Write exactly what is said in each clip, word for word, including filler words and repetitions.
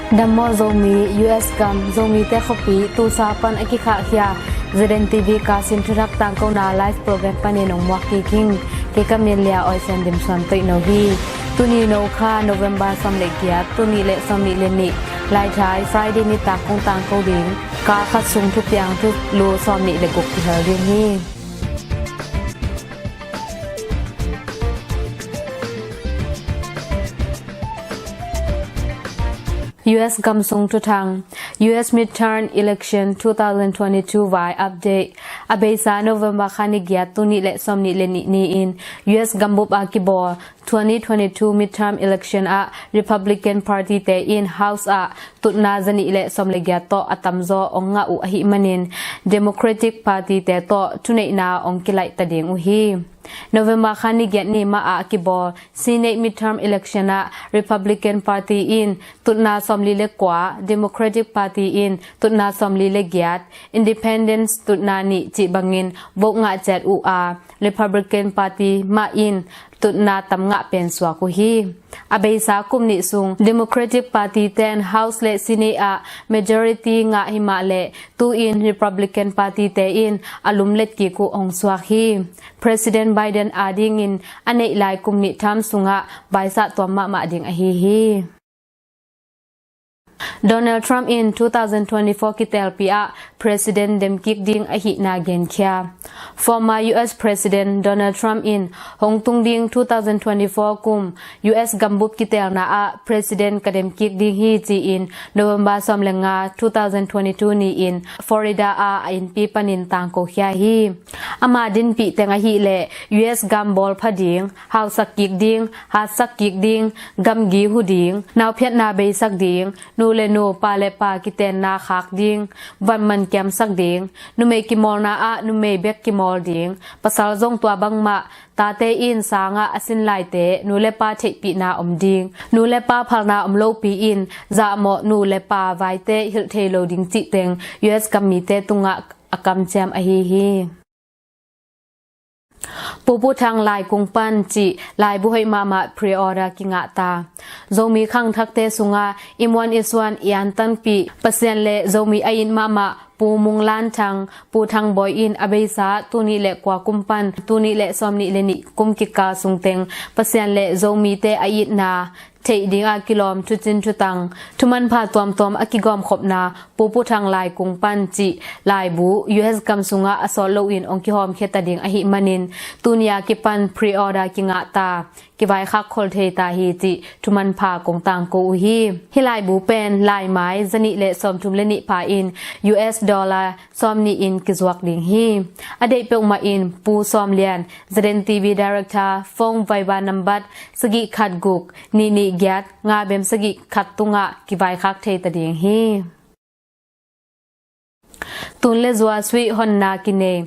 Dam maw Zomi, U S gam, Zomite khuapi, tusa pan a kikhahkhia Z N T V Kasin thuthak tangkona live program panin hong muak kik ing. Kei ka min Lia Oi Sian Dim Suan Toih No hi. Tuni No kha November sawm le giat, tul nih le sawm nih le nih, Laithai, Friday nitak kong tangko ding. Kal khat sung thupiang thulu sawm nih le guk kihel ding hi. U S gam sung thuthang, U S midterm election two thousand twenty-two vai update. A beisa November kha ni giat, tul nih le sawm nih le nih ni-in U S gambup a kibawl twenty twenty-two midterm election ah Republican Party te in House ah tutna zanih le sawm le giat tawh a tamzaw hong ngah uh ahih manin Democratic Party te tawh thuneihna hong kilaih ta ding uh hi. November kha ni giat ni mah ah a kibawl Senate midterm election ah Republican Party in tutna sawmli le kua, Democratic Party in tutna sawmli le giat, Independents tutna nih cih bangin vote ngah ciat uh a, Republican Party mah in tutna tam ngah pen suak uh hi. A beisa kum nih sung Democratic Party ten House le Senate ah majority ngah hi mah leh tu-in Republican Party te in a lumlet kik uh hong suak hi. President Biden adingin a neih lai kum nih term sungah baisah tuam mahmah ding ahi hi. Donald Trump in two thousand twenty-four kitelpi ah President demkik ding ahihna genkhia. Former U S President Donald Trump in hong tung ding two thousand twenty-four kum U S gambup kitelna ah President ka demkik ding hi ci-in November sawm le nga, two thousand twenty-two ni-in Florida ah a innpi panin tangkokhia hi. Ama dinpih teng ahih leh U S gam bawl pha ding, hausak kik ding, hatsak kik ding, gamgi hu ding, nauphiatna beisak ding, nu le nu, pa le pa kitenna khak ding, van man kiamsak ding, numei kimawlna ah numei bek kimawl ding, pasal zong tua bangmah, tate in sangah a sin laite nu le pa theihpihna om ding, nu le pa phalna om lopi in zahmawh nu le pa vaite hilh thei lo ding cih teng U S gam mite tungah a kamciam ahi hi. Pu Pu Thang Laikung Pan cih laibu hoih mahmah pre-order kingah ta. Zomi khangthakte sungah i muan i suan i antanpih Pasian le Zomi a it mahmah Pu Mung Lan Thang, Pu Thang Bawi in a beisa tul nih le kua kum pan tul nih le sawm nih le nih kum kikal sungteng Pasian le Zomite a itna theih dingah kilawm thucin thutang, thumanpha tuamtuam a kigawmkhopna Pu Pu Thang Laikung Pan cih laibu U S gam sungah a sawt loin hong kihawmkhia ta ding ahih manin tuni a kipan pre-order kingah ta, kivaikhak khol thei ta hi cih thumanpha kong tangko uh hi. Hih laibu pen laimai zanih le sawmthum le nih pha in U S dollar sawmnih in kizuak ding hi. A deih peuhmah in Pu Sawm Lian, Z N T V Director, phone Viber nambat sagih khat guk nih nih giat nga bem sagih khat tungah kivaikhak thei ta ding hi. Tun le zua suih honna kinei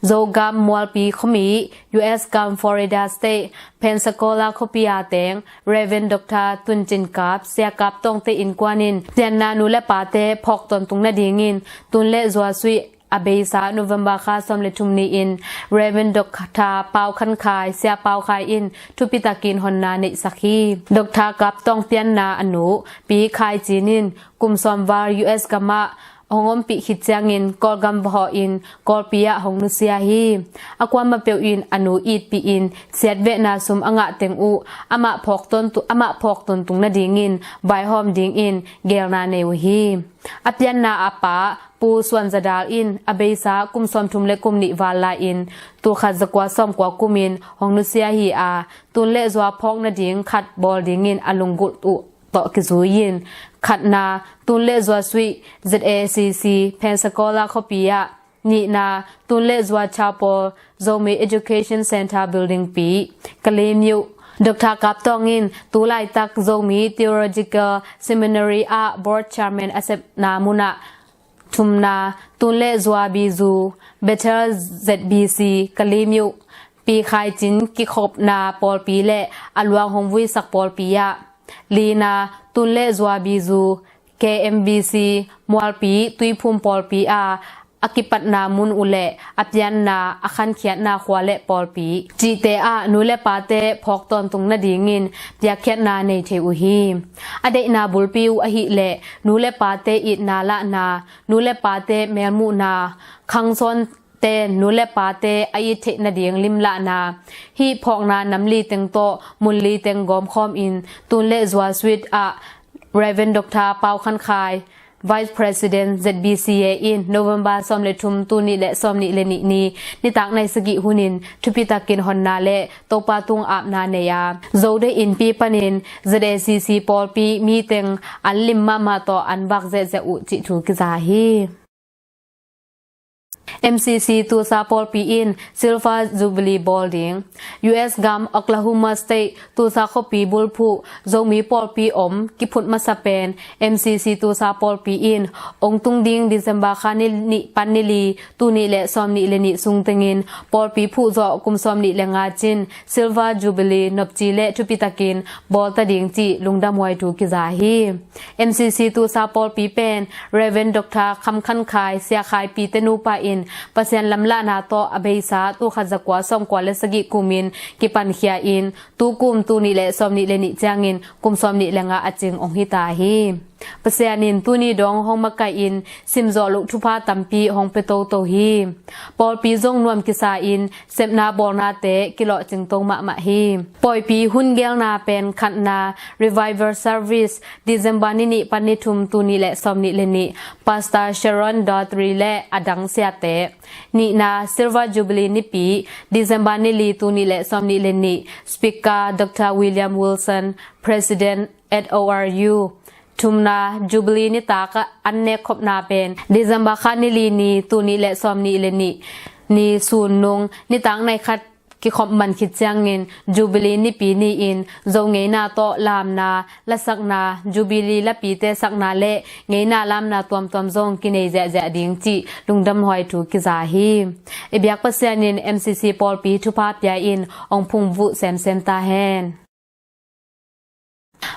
Zogam Mualpi khuami, U S gam Florida State, Pensacola khuapi a teng Reverend Doctor Tun Cin Kap, Sia Kap Tawngte innkuan in pianna nu le pate phawk tawntung nadingin tun le zua suih a beisa November kha sawm le thum ni-in Reverend Doctor Pau Khan Khai, Sia Pau Khai in thupi takin honna neihsak hi. Doctor Kap Tawng pianna a nu Pi Khai Cin in kum sawm val U S gamah hong ompih khit ciangin Kawlgam va hawh in Kawlpi ah hong nusia hi. A kuamah peuh in a nu itpih in siatvehna sum a ngah teng uh amah phawk tawntu-, amah phawk tawntung nadingin vaihawm dingin geelna nei uh hi. A pianna a pa Pu Suan Za Dal in a beisa kum sawmthum le kum nih val lai-in tulkhat zakua sawmkua kumin hong nusia hi a, tun le zua phawk nading khat bawl dingin a lunggulh uh tawh kizui-in, khatna, tun le zua suih Z A C C Pensacola khuapi ah, nihna, tun le zua Chapel Zomi Education Center Building pi, Kalemyo, Doctor Kap Tawng in tu laitak Zomi Theological Seminary ah Board Chairman a sepna munah, thumna, tun le zua bizu Bethel Z B C Kalemyo, Pi Khai Cin kikhopna pawlpi le a luang hong vuisak pawlpi ah, lina, tun le zua bizu K M B C Mualpi Tuiphum pawlpi a a kipatna mun uh le a pianna, a khankhiatna khua le pawlpi cihte ah nu le pate phawk tawntung nadingin piakkhiatna nei thei uh hi. A deihna bulpi uh ahih leh nu le pate itna lahna, nu le pate melmuhna, khangsawnte nu le pate a it theih nading limlahna, hih phawkna nam li teng tawh mun li teng gawmkhawm in tun le Zualsuit ah Rev. Doctor Pau Khan Khai, Vice President Z B C A in November sawm le thum, tul nih le sawm nih le nih ni nitak nai sagih hunin thupi takin honna le Topa tung apna nei a, Zo deih innpi panin Z A C C pawlpi mi teng an lim mahmah tawh an vak zehzeh uh cih thu kiza hi. M C C Tulsa pawlpi in Silver Jubilee bawl ding. U S gam Oklahoma State Tulsa khuapi bulphuh Zomi pawlpi om kiphut masa pen M C C Tulsa pawlpi in ong tung ding December kha ni nih pan ni li, tul nih le sawm nih le nih sung tengin pawlpi phuh zawh kum sawm nih le nga cin Silver Jubilee nopci le thupi takin bawl ta ding cih lungdamhuai thu kiza hi. M C C Tulsa pawlpi pen Rev. Doctor Kham Khan Khai, Sia Khai Pi te nupa in Pasian lamlahna tawh a beisa tul khat za kua sawm kua le sagih kumin kipankhia in tu kum tul nih le sawm nih le nih ciangin kum sawm nih le nga a cing ong hi ta hi. Pasian in tuni dong hong makaih in simzawh loh thupha tampi hong pia toto hi. Pawlpi zong nuam kisa in sepna bawlnate kilawhcing to mahmah hi. Pawipi hun gelna pen khatna Revival Service December ni nih pan ni thum, tul nih le sawm nih le nih, Pastor Sharon Dodri le a dang siate. Nihna Silver Jubilee nipi December ni li, tul nih le sawm nih le nih, Speaker Doctor William Wilson, President at O R U. Thumna Jubilee nitak an nekkhopna pen December kha ni li ni, tul nih le sawm nih le nih ni sun nung nitak nai khat kikhop man khit ciangin Jubilee nipi ni-in Zo ngeina tawh lamna, lasakna, Jubilee lapite sakna le ngeina lamna tuamtuam zong kinei ziahziah ding cih lungdamhuai thu kiza hi. I biak Pasian in M C C pawlpi thupha pia in ong phungvuh semsem ta hen.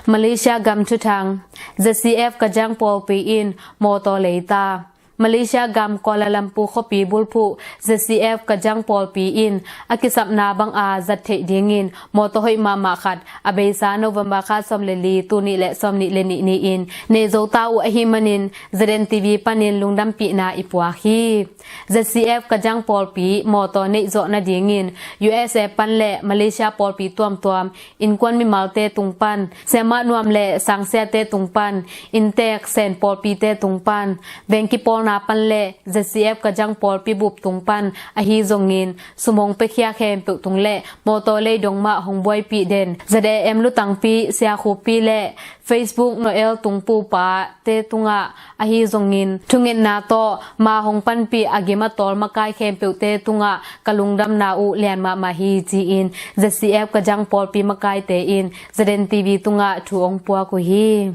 Malaysia gam thuthang. Z C F Kajang pawlpi in mawtaw lei ta. Malaysia gam Kuala Lumpur khuapi bulphuh Z C F Kajang pawlpi in a kisapna banga zat theih dingin mawtaw hoih mahmah khat a beisa November kha sawm le li, tul nih le sawm nih le nih ni-in nei zo ta uh ahih manin Z N T V panin lungdampihna i puak hi. Z C F Kajang pawlpi mawtaw neih zawh nadingin U S A pan le Malaysia pawlpi tuamtuam, innkuan mimalte tung pan, siamah nuam le sangsiate tung pan, inntek sen pawlpite tung pan, veng kipawlna pan le Z C F Kajang pawlpi bup tung pan ahi zongin sum hong piakhia khempeuh tung le mawtaw lei dong mah hong buaipih den Z A M lutangpi, siakhupi le Facebook Noel tung pupa te tungah ahi zongin thungetna tawh ma hong panpih a gim a tawl makai khempeuhte tungah ka lungdamna uh lian mahmah hi, ci-in Z C F Kajang pawlpi makaite in Z N T V tungah thu ong puak uh hi.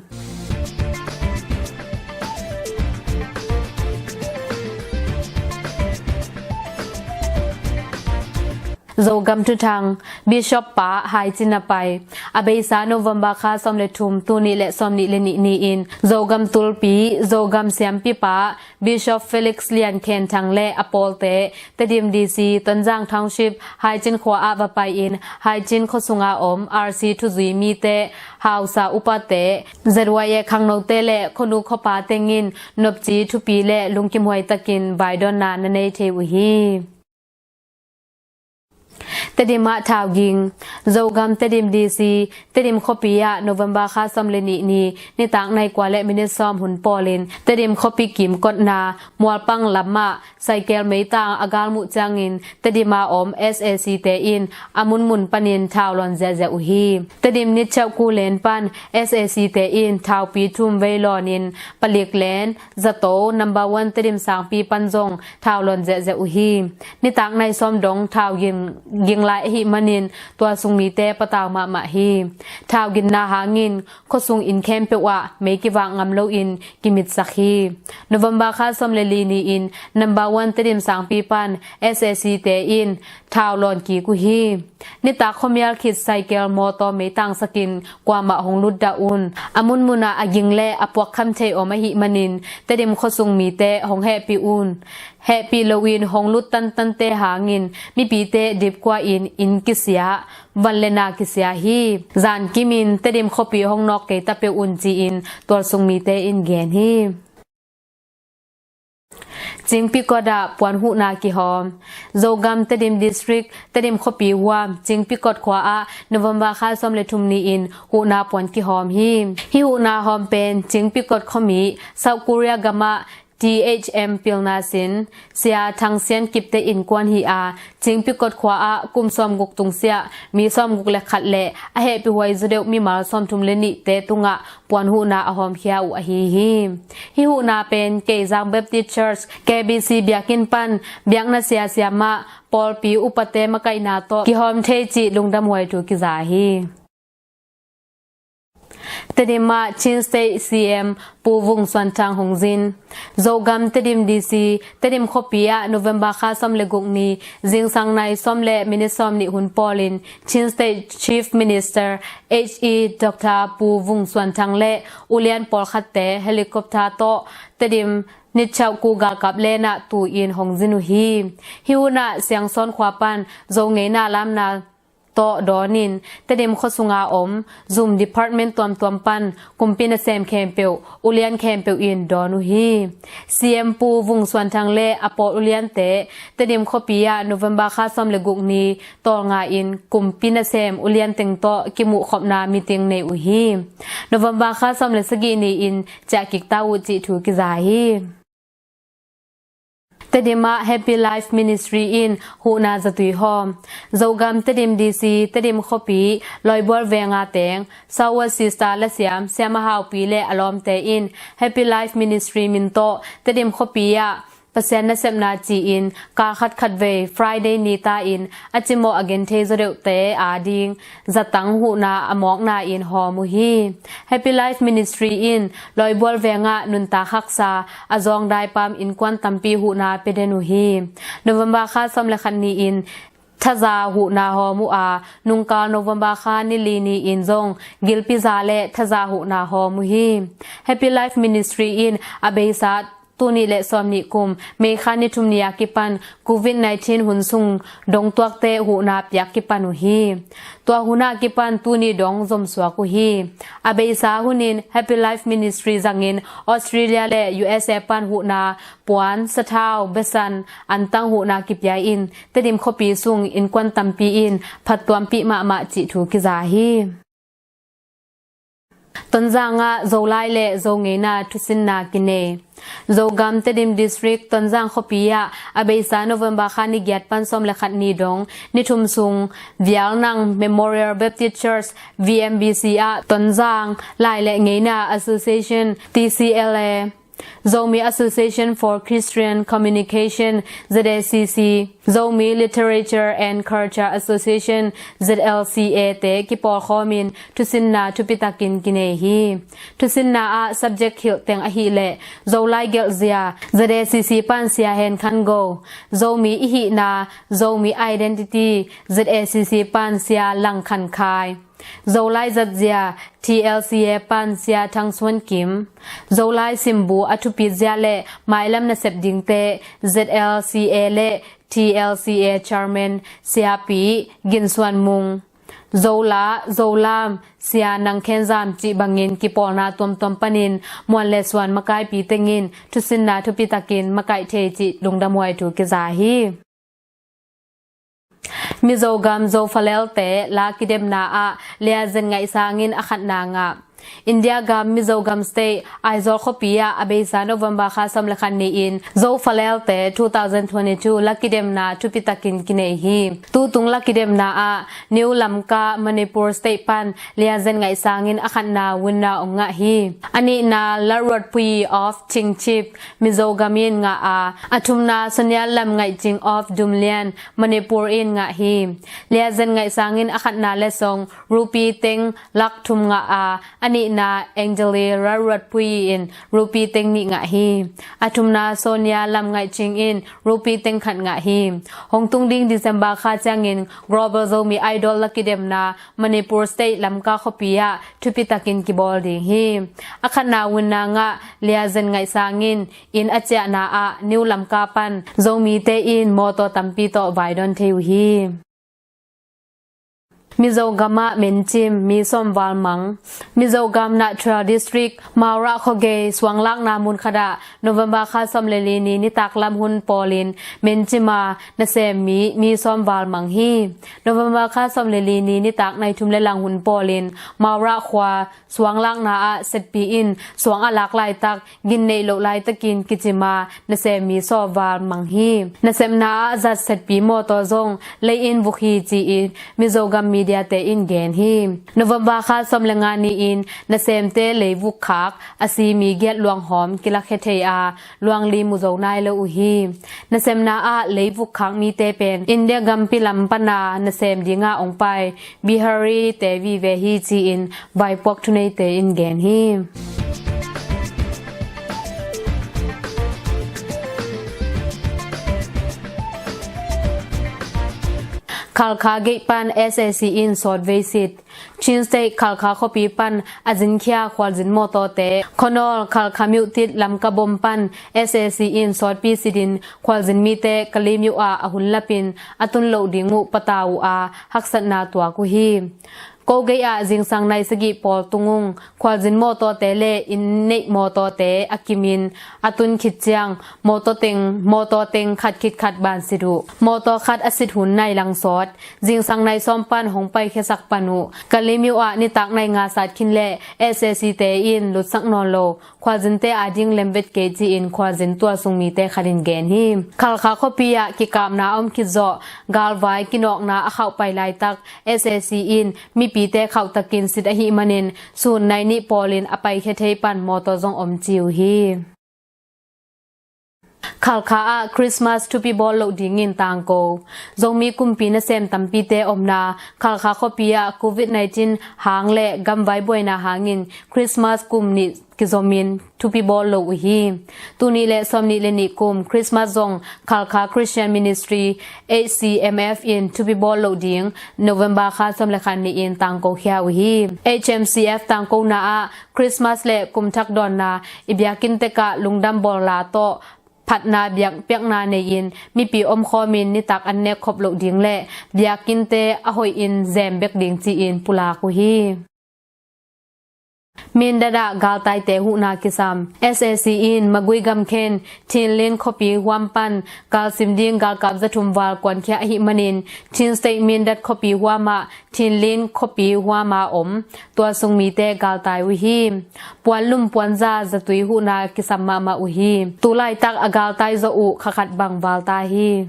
Zogam thuthang. Bishop pa Haicin a pai. A beisa November kha sawm le thum, tul nih le sawm nih le nih ni-in Zogam tulpi, Zogam siampipa Bishop Felix Lian Khen Thang le a pawlte Tedim D C, Tonzang Township, Haicin khua ah va pai-in Haicin khuasunga om R C thuzui mite, hausa upate, Z Y A khangnote le khuanu khuapa tengin nopci thupi le lungkimhuai takin vaidawnna na nei thei uh hi. Tedim ah thauging. Zogam Tedim D C, Tedim khuapi ah November kha sawm le nih ni nitak nai kua le minit sawm hun pawlin Tedim khuapi kimkotna Mualpang lam ah saikel meitang a galmuh ciangin Tedim a om S A C te in a munmun panin thau lawn ziahziah uh hi. Tedim nitcheuh ku len pan S A C te in thaupi thum vei lawnin palik len zato number one Tedim sangpi pan zong thau lawn ziahziah uh hi. Nitak nai sawm dong thau ging, ging lai ahih manin tua sung mite patau mahmah hi. Thau ginna hangin khuasung inn khempeuh ah mei kivak ngam loin kimitsak hi. November kha sawm le li ni-in number one Tedim sangpi pan S A C te in thau lawn kik uh hi. Nitak khuamial khit saikel mawtaw meitangsakin kuamah hong lutdah un. A munmun ah a ging le a puakkham thei om ahih manin Tedim khuasung mite hong hehpih un. hehpih loin hong lut tantante hangin mipite dipkua in inn kisia, van le na kisia hi. Zankimin Tedim khuapi hong nawk kei ta peuh un ci-in tualsung mite in gen hi. Cingpikot ah puan huhna kihawm. Zogam Tedim District, Tedim khuapi huam Cingpikot khua ah November kha sawm le thum ni-in huhna puan kihawm hi. Hih huhna hawm pen Cingpikot khuami South Korea gamah T H M pilna sin Sia Thang Sian Kipte innkuan hi a, Cingpikot khua ah kum sawmguk tungsiah mi sawmguk le khat le a hehpihhuai zaw deuh mimal sawmthum le nihte tungah puan huhna a hawmkhia uh ahi hi. Hih huhna pen Keizang Baptist Church, K B C biakinn pan biakna sia siamah pawlpi upate makaihna tawh kihawm thei cih lungdamhuai thu kiza hi. Tedim ah Chin State C M Pu Vung Suan Thang hong zin. Zogam Tedim D C, Tedim khuapi ah November kha sawm le guk ni zingsang nai sawm le minit sawm nih hun pawlin Chin State Chief Minister H E Doctor Pu Vung Suan Thang le ulian pawlkhatte helicopter tawh Tedim Nitchauh Ku galkap lenah tu-in hong zin uh hi. Hih hunah Siangsawn khua pan Zo ngeina lamna tawh dawnin Tedim khuasunga om zum department tuamtuam pan kumpi nasem khempeuh, ulian khempeuh in dawn uh hi. C M Pu Vung Suan Thang le a pawl uliante Tedim khuapi ah November kha sawm le guk ni tawlnga in kumpi nasem ulian teng tawh kimuhkhopna meeting nei uh hi. November kha sawm le sagih ni-in ciah kik ta uh cih thu kiza hi. Tedim ah Happy Life Ministry in huhna zatui hawm. Zogam Tedim D C, Tedim khuapi Lawibual venga teng Southward Sister lasiam Siama Haupi le a lawmte in Happy Life Ministry min tawh Tedim khuapi ah Pasian nasepna ci-in kal khat khatvei Friday ni ta-in a cimawh a genthei zaw deuhte ading zatang huhna a mawkna in hawm uh hi. Happy Life Ministry in Lawibual vengah nuntak haksa a zawngdai pam innkuan tampi huhna pia den uh hi. November kha sawm le khat ni-in thaza huhna hawm uh a, nungkal November kha ni li ni-in zong gilpiza le thaza huhna hawm uh hi. Happy Life Ministry in a beisa tuni le sawmnih kum May kha ni thum ni a kipan Covid nineteen hun sung dongtuakte huhna piak kipan uh hi. Tua hun a kipan tuni dong zomsuak uh hi. A beisa hunin Happy Life Ministry zangin Australia le U S A pan huhna puan, sathau, besan, antang huhna kipia in Tedim khuapi sung innkuan tampi in phattuampih mahmah cih thu kiza hi. Tonzang ah Zolai le Zo ngeina thusinna kinei. Zogam Tedim District Tonzang khuapi ah a beisa November kha ni giat pan sawm le khat ni dong ni thum sung Vialnang Memorial Baptist Church V M B C ah Tonzang Lai le Ngeina Association T C L A, Zomi Association for Christian Communication Z A C C, Zomi Literature and Culture Association Z L C A te kipawlkhawmin thusinna thupitakin kinei hi. Thusinna ah subject hilh teng ahileh Zolai gelhzia Z A C C pan Sia Hen Khan Go, Zomi ihihna, Zomi Identity Z A C C pan Sia Lang Khan Khai, Zolai zatzia T L C A pan Sia Thang Suan Kim, Zolai simbu a thupitzia le mailam nasep dingte Z L C A le T L C A Chairman Siapi Gin Suan Mung, Zola, Zolam, Sia Nang Khen Zam cih bangin kipawlna tuamtuam panin muan le suan makaipi tengin thusinna thupitakin makaih thei cih lungdamhuai thu kiza hi. Mizogam Zofalelte la kidemna ah Lia Zen Ngaih Sang in a khatna ngah. India gam Mizogam State Aizawl khuapi ah a beisa November kha sawm le khat ni-in Zofalelte two thousand twenty-two la kidemna thupitakin kinei hi. Tutung la kidemna ah New Lamka Manipur State pan Lia Zen Ngaih Sang in a khatna winner ong ngah hi. A nihna Lalruat Pui of Chingchip Mizogam in ngah a, a thumna Sonia Lam Ngaih Ching of Dumlian Manipur in ngah hi. Lia Zen Ngaih Sang in a khatna letsong rupee teng lak thum ngah a, a Nihna Angeli Ralruatpui in rupee teng nih ngah hi. A thumna Sonia Lamngaihcing in rupee teng khat ngah hi. Hong tung ding December kha ciangin Global Zomi Idol la kidemna Manipur State Lamka khuapi ah thupi takin kibawl ding hi. A khatna winna ngah Lia Zen Ngaih Sang in inn a ciahna ah New Lamka pan Zomite in mawtaw tampi tawh vai dawn thei uh hi. Mizo gamah mencim, mi sawm val mang. Mizo gam Nahthuel District, Mawrah khuagei suanglakna mun khat ah November kha sawm le li ni nitak lam hun pawlin mencim a nasem mi, mi sawm val mang hi. November kha sawm le li ni nitak nai thum le lang hun pawlin Mawrah khua suanglakna ah setpi in suang a lak laitak gin neih loh laitakin kicim a nasem mi sawm val mang hi. Nasepna ah zat setpi mawtaw zong lei-in vuk hi ci-in Mizo gam media te in gen hi. November kha sawm le nga ni-in nasemte leivuk khak a si mi giat luanghawm kilakhia thei a luangli mu zo nai lo uh hi. Nasepna ah leivuk khak mite pen India gampi lam pana nasem dinga ong pai Bihari te vive hi ci-in vaipuak thuneite in gen hi. Khalkha gate pan S A C in sawt veisit. Chin State Khalkha khuapi pan a zinkhia khualzin mawtawte Khonol Khalkha Myuhtit Lamka bom pan S A C in sawtpi sitin khualzin mite Kalaymyo ah a hun lapin a tun loh ding uh patau uh a haksatna tuak uh hi. Ko gei ah zingsang nai sagih pawl tung ung khualzin mawtawte le inn neih mawtawte a kimin a tun khit ciang mawtaw teng, mawtaw teng khat khit khat ban sit uh. Mawtaw khat a sit hun nai lang sawt zingsang nai sawm pan hong paikhiasak pan uh Kalaymyo ah nitak nai nga sat khin le S A C te in lutsak nawn lo khualzinte ading lemvet kei ci-in khualzin tualsung mite khat in gen hi. Khalkha khuapi ah kikapna a om khit zawh galvai kinawkna a khauh pai laitak S A C in mipite khauhtakin sit ahih manin sun nai nih pawlin a paikhia thei pan mawtaw zong om ci uh hi. Khalkha ah Christmas thupi bawl loh dingin tangko. Zomi kumpi nasem tampite omna Khalkha khuapi ah Covid nineteen hang le gamvai buaina hangin Christmas kum nih kizomin thupi bawl lo uh hi. Tul nih le sawm nih le nih kum Christmas zong Khalkha Christian Ministry, H C M F in thupi bawl lo ding November kha sawm le khat ni-in tangko khia uh hi. H M C F tangkona ah Christmas le kum thak dawnna i biakinn tekah lungdam bawlna tawh phatna biakpiakna nei-in mipi omkhawmin nitak an nek khop loh ding le biakinnte a hoihin zem bek ding ci-in pulak uh hi. Mindat ah galtaite huhna kisam. S A C in Magway gamkhen Thinlin khuapi huam pan galsim ding galkap zathum val kuankhia ahih manin Chin State Mindat khuapi huam ah Thinlin khuapi huam a om tualsung mite galtai uh hi. Puanlum puanza zatui huhna kisam mahmah uh hi. Tulaitak a galtai zawh uh khakhat bang valta hi.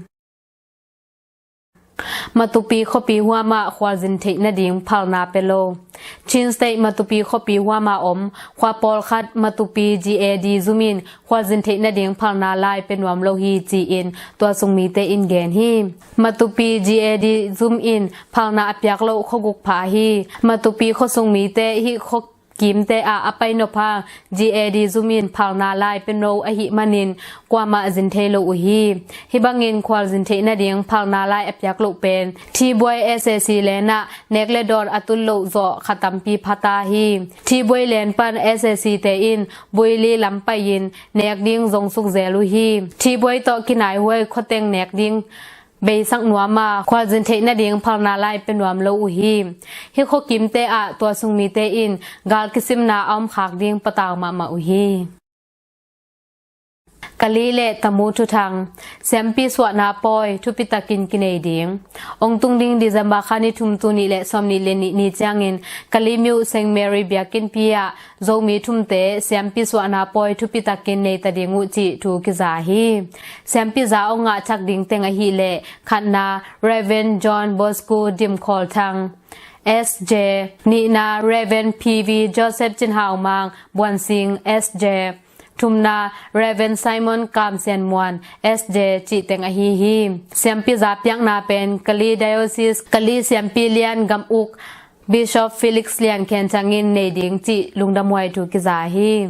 Matupi khuapi huamah khualzin theih nading phalna pia lo. Chin State Matupi khuapi huama om khua pawlkhat Matupi G A D zum in khualzin theih nading phalna lai pia nuam lo hi ci-in tualsung mite in gen hi. Matupi G A D zum in phalna a piak loh khuaguk pha hi. Matupi khuasung mite hih khua kimte ah a pai nop hang G A D zum in phalna lai pia no ahih manin kuamah zin thei lo uh hi. Hih bangin khualzin theih nading phalna lai a piak loh pen Thibuai S A C lenah nek le dawn a tun loh zawh kha tampi phata hi. Thibuai len pan S A C te in Buili lam pai-in nek ding zong suk zel uh hi. Thibuai tawh kinaihuai khuateng nek ding beisak nuam a khualzin theih nading phalna lai pia nuam lo uh hi. Hih khuakimte ah tualsung mite in gal kisimna a om khak ding patau mahmah uh hi. Kali le Tamu thuthang. Siampi suahna pawi thupitakin kinei ding. Ong tung ding December kha ni thum, tul nih le sawm nih le nih ni ciangin Kali Myo Saint Mary biakinnpi ah Zomi thumte siampi suahna pawi thupitakin nei ta ding uh cih thu kiza hi. Siampi za ong ngah thak ding teng ahih leh khatna Rev. John Bosco Dim Khawl Thang, S J, nihna Rev. P V Joseph Cin Hau Mang Buan Sing, S J, thumna Rev. Simon Kam Sian Muan, S J, cih teng ahi hi. Siampi za piakna pen Kali Diocese, Kali Siampi Lian Gam Uk, Bishop Felix Lian Khen Thang in nei ding cih lungdamhuai thu kiza hi.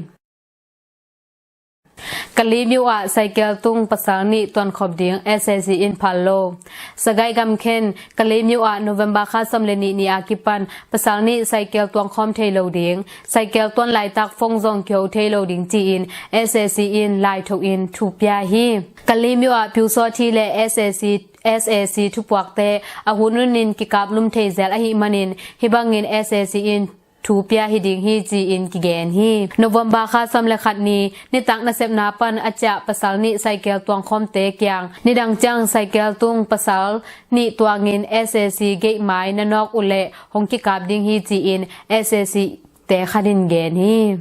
Kalimyo ah cycle tung pasal nih tuankhop ding S A C in phal lo. Sagaing gam khen Kalimyo ah November kha sawm le nih ni a kipan pasal nih cycle tuangkhawm thei lo ding, cycle tuan laitak phone zong kiho thei lo ding ci-in S A C in laitho in thu pia hi. Kalimyo ah Pyusawthi le S A C S A C thupuakte a hun hunin kikaplum thei zel ahih manin hih bangin S A C in thu pia hi ding hi ci-in kigen hi. November kha sawm le khat ni nitak nasepna pan a ciah pasal nih cycle tuangkhawmte kiang nidang ciang cycle tung pasal nih tuangin S A C gate mai na nawk uhleh hong kikap ding hi ci-in S A C te khat in gen hi.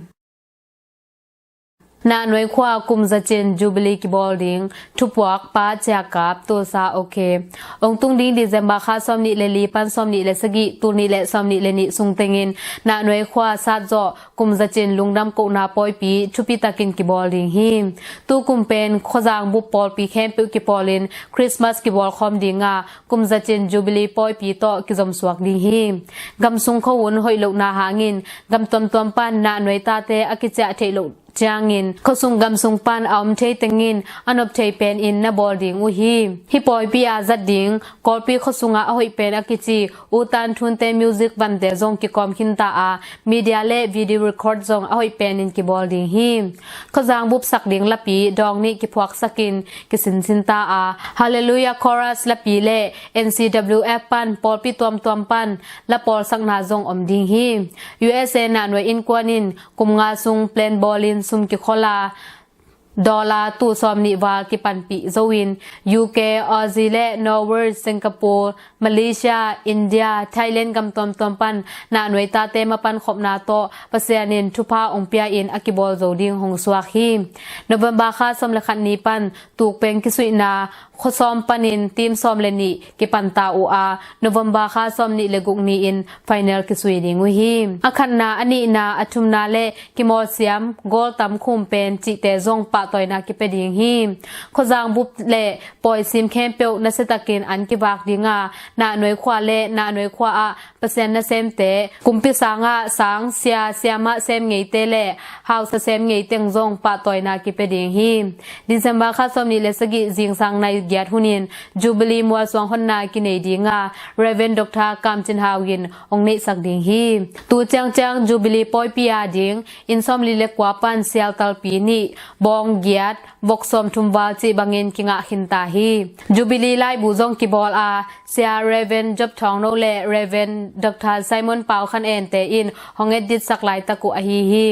Nahnuai khua kum zacin Jubilee kibawl ding thupuak pa ciakap tulsa okay. Ong tung ding December kha sawm nih le li pan sawm nih le sagih, tul nih le sawm nih le nih sung tengin Nahnuai khua sat zawh kum zacin lungdam kohna pawipi thupi takin kibawl ding hi. Tu kum pen khuazang bup pawlpi khempeuh kipawlin Christmas kibawl khawm dinga kum zacin Jubilee pawipi tawh kizomsuak ding hi. Gamsung khuahun hoih lohna hangin gam tuamtuam pan Nahnuai tate a kiciah theih loh ciangin khuasung gamsung pan a om thei tengin a nop thei penin na bawl ding uh hi. Hih pawipi a zat ding Kawlpi khuasungah a hoih pen a kici U Tan Thunte music vante zong kikawm khinta a, media le video record zong a hoih penin kibawl ding hi. Khuazang bup sak ding lapi dawng nih kiphuaksakin kisinchin ta a, Hallelujah Chorus lapi le N C W F pan pawlpi tuamtuam pan la pawlsakna zong om ding hi. U S A Nahnuai innkuan in kum nga sung plan bawlin sum kikhol a, dollar tul sawm nih val kipanpih zo in U K, Aussie le Norway, Singapore, Malaysia, India, Thailand gam tuamtuam pan Nahnuai tate mapan khopna tawh Pasian in thupha ong pia in a kibawl zo ding hong suak hi. November kha sawm le khat ni pan tukpeng kisuihna khuasawm panin team sawm le nih kipanta uh a, November kha sawm nih le guk ni-in final kisui ding uh hi. A khatna, a nihna, a thumna le kimawlsiam goal tam khum pen cihte zong pahtawina kipia ding hi. Khuazang bup le pawisim khempeuh nasiatakin an kivak dinga, Nahnuai khua le Nahnuai khua ah Pasian nasemte, kumpi sangah sang sia siamah sem ngeite le hausa sem ngeiteng zong pahtawina kipia ding hi. December kha sawm nih le sagih zingsang nai giat hunin Jubilee mualsuang honna kinei dinga Reverend Doctor Kam Cin Hau in ong neihsak ding hi. Tu ciangciang Jubilee pawipi a ding inn sawmli le kua pan sialtalpi nih, bawng giat, vok sawmthum val cih bangin kingah khinta hi. Jubilee laibu zong kibawl a, Sia Reverend Job Thawng No le Reverend Doctor Simon Pau Khan En te in hong etditsak laitak uh ahi hi.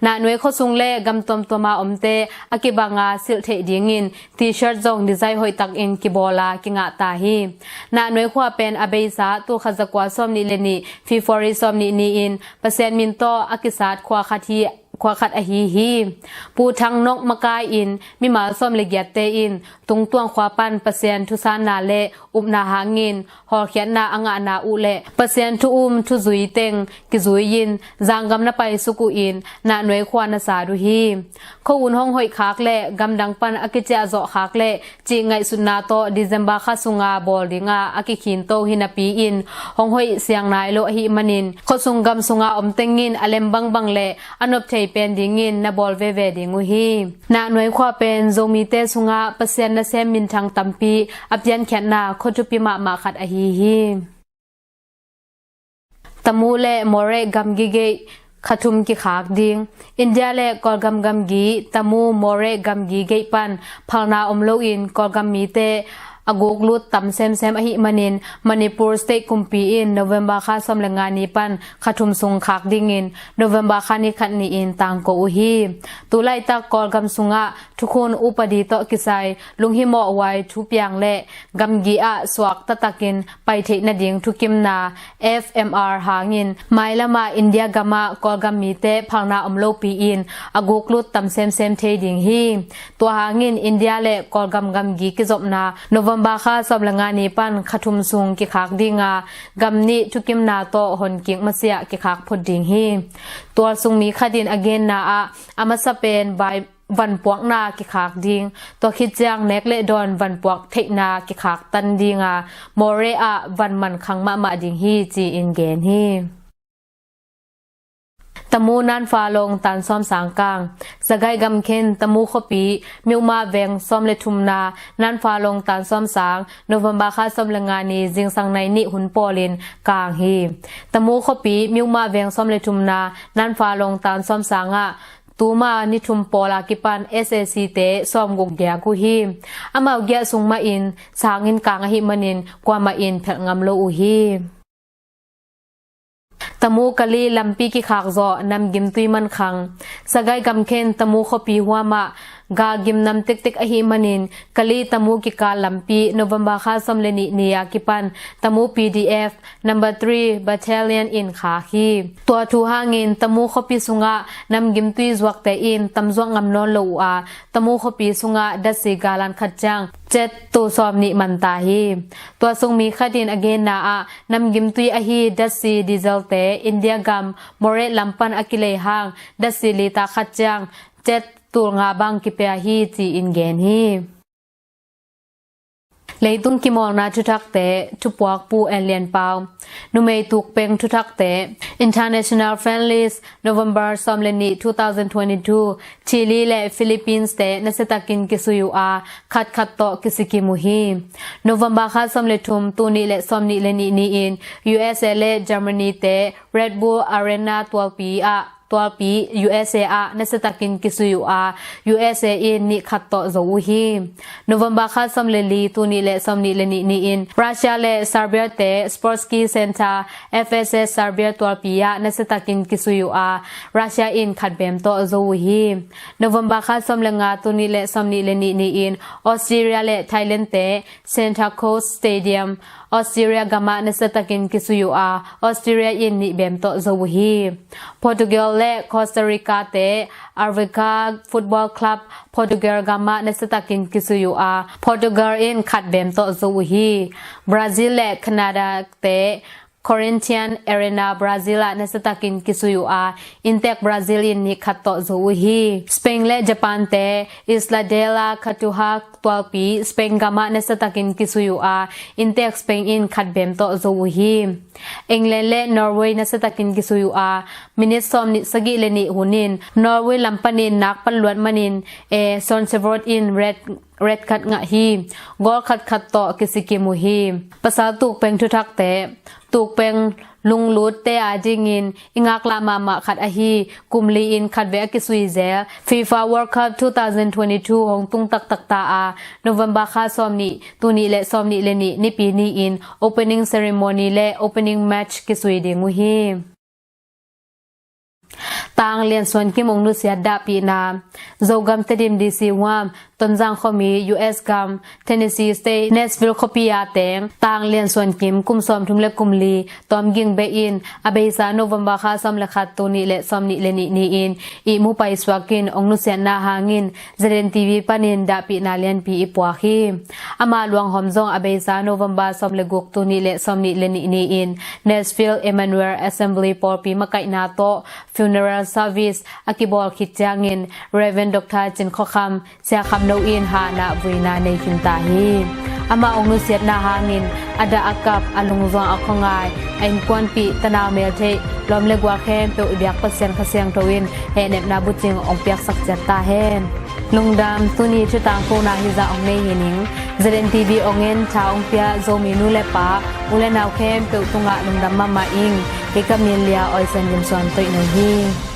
Nahnuai khuasung le gam tuamtuama omte a kibanga silh theih dingin T-shirt zong design hoihtakin kibawl a kingah ta hi. Nahnuai khua pen a beisa tul khat zakua sawm nih le nih February sawm nih ni-in Pasian min tawh a kisat khua khat hi, khua khat ahi hi. Pu Thang Nok makai-in mimal sawm le giatte in Tungtuang khua pan Pasian thusanna le upna hangin hawlkhiatna a ngahna uh le Pasian thu um thu zui teng kizui-in zanggam na paisuk uh in Nahnuai khua na sat uh hi. Khuahun hong hoih khak le gamdang pan a kiciah zawh khak le cih ngaihsutna tawh December kha sunga bawl dinga a kikhinto hi napi-in hong hoih siang nai lo ahih manin khuasung gam sunga om tengin a lem bangbang le a nop thei pen dingin na bawl veve ding uh hi. Nahnuai khua pen Zomite sungah Pasian nasem minthang tampi a piankhiatna khua thupi mahmah khat ahi hi. Tamu le Moreh gamgi gate kha thum kikhak ding. India le Kawlgam gamgi Tamu Moreh gamgi gate pan phalna om loin Kawlgam mite a guk lut tam semsem ahih manin Manipur State kumpi in November kha sawm le nga ni pan kha thum sung khak dingin November kha ni khat ni-in tangko uh hi. Tu laitak Kawlgam sungah thukhun upadi tawh kisai lunghimawh huai thupiang le gamgi ah suak taktakin pai theih nading thukimna F M R hangin mailamah India gamah Kawlgam mite phalna om lopi-in a guk lut tam semsem thei ding hi. Tua hangin India le Kawlgam gamgi kizopna November kha sawm le nga ni pan kha thum sung kikhak dinga gam nih thukimna tawh honkik masiah kikhak phot ding hi. Tualsung mi khat in a genna ah a masa pen vai vanpuakna kikhak ding, tua khit ciang nek le dawn vanpuak theihna kikhak tan dinga Moreh ah van mankhang mahmah ding hi ci-in gen hi. Tamu Nanfalong tan sawm sang kang. Sagaing gamkhen Tamu khuapi Myoma veng sawm le thumna Nanfalong tan sawm sang November kha sawm le nga ni zingsang nai nih hun pawlin kang hi. Tamu khuapi Myoma veng sawm le thumna Nanfalong tan sawm sangah tuma ni thum pawl a kipan S A C te sawm guk giak uh hi. Amau giah sung mahin sangin kang ahih manin kuamah in phelh ngam lo uh hi. Tamu Kali lampi kikhak zawh namgimtui mankhang. Sagaing gamkhen Tamu khuapi huamah ga gim nam tektek ahih manin Kali Tamu kikal lampi November kha sawm le nih ni a kipan Tamu P D F number three battalion in khak hi. Tua thu hangin Tamu khuapi sungah namgimtui zuakte in tamzuak ngam nawn lo uh a, Tamu khuapi sungah datsi galan khat ciang jet tul sawm nih man ta hi. Tua sung mi khat in a genna ah namgimtui ahi datsi dieselte India gam Moreh lam pan a kilei hang datsi lita khat ciang jet tul nga bang kipia hi ci-in gen hi. Leitung kimawlna thuthakte, thupuak Pu En Lian Pau. Numei tukpeng thuthakte, International Friendlies, November sawm le nih, two thousand twenty-two, Chile le Philippines te nasiatakin kisui uh a, khatkhat tawh kisikim uh hi. November kha sawm le thum, tul nih le sawm nih le nih ni-in U S A le Germany te Red Bull Arena tualpi ah tualpi U S A ah nasiatakin kisui uh a, U S A in nih khat tawh zo uh hi. November kha sawm le li, tul nih le sawm nih le nih ni-in Russia le Serbia te Sportski Center, F S S Serbia tualpi ah nasiatakin kisui uh a, Russia in khat bem tawh zo uh hi. November kha sawm le nga, tul nih le sawm nih le nih ni-in Australia le Thailand te Centre Coast Stadium, Australia gamah nasiatakin kisui uh a, Australia in nih bem tawh zo uh hi. Portugal le Costa Rica te Arvica Football Club, Portugal gamah nasiatakin kisui uh a, Portugal in khat bem tawh zo uh hi. Brazil le Canada te Corinthians Arena, Brazil ah nasiatakin kisui uh a, inntek Brazil in nih khat tawh zo uh hi. Spain le Japan te Isla de la Cartuja tualpi Spain gamah nasiatakin kisui uh a, inntek Spain in khat bem tawh zo uh hi. England le Norway nasiatakin kisui uh a, minit sawm nih sagih le nih hunin Norway lam panin nak pan luat manin Son Svendsen in red red card ngah hi. Goal khatkhat tawh kisikim uh hi. Pasal tukpeng thuthakte, tukpeng lunglutte a dingin i ngaklah mahmah khat ahi, kum li-in khatvei a kisui zel FIFA World Cup two thousand twenty-two hong tung taktak ta a, November kha sawm nih, tul nih le sawm nih le nih Nipi ni-in opening ceremony le opening match kisui ding uh hi. Tang Lian Suan Kim hong nusiat dahpihna. Zogam Tedim D C huam, Tonzang khuami, U S gam, Tennessee State, Nashville khuapi a teng Tang Lian Suan Kim kum sawmthum le kum li tawmging beh in a beisa November kha sawm le khat, tul nih le sawm nih le nih ni-in ihmu paisuak in hong nusiatna hangin Z N T V panin dahpihna lianpi i puak hi. Ama luanghawm zong a beisa November sawm le guk, tul nih le sawm nih le nih ni-in Nashville Emmanuel Assembly pawlpi makaihna tawh funeral service a kibawl khit ciangin Reverend Doctor Cin Khua Kham, Sia Kham No in hanah vuina nei khin ta hi. Amah hong nusiatna hangin a dah a kap, a lungzuang a khuangai, a innkuanpih, tanau meltheih, lawm le gual khempeuh i biak Pasian Kha Siangtho in hehnepna bucing hong piaksak ciat ta hen. Lungdam. Tuni thutangkona hizah hong nei hi ning. Z N T V hong en, tha hong pia Zomi nu le pa, u le nau khempeuh tungah lungdam mahmah ing. Kei ka min Lia Oi Sian Lim Suan Toih No hi.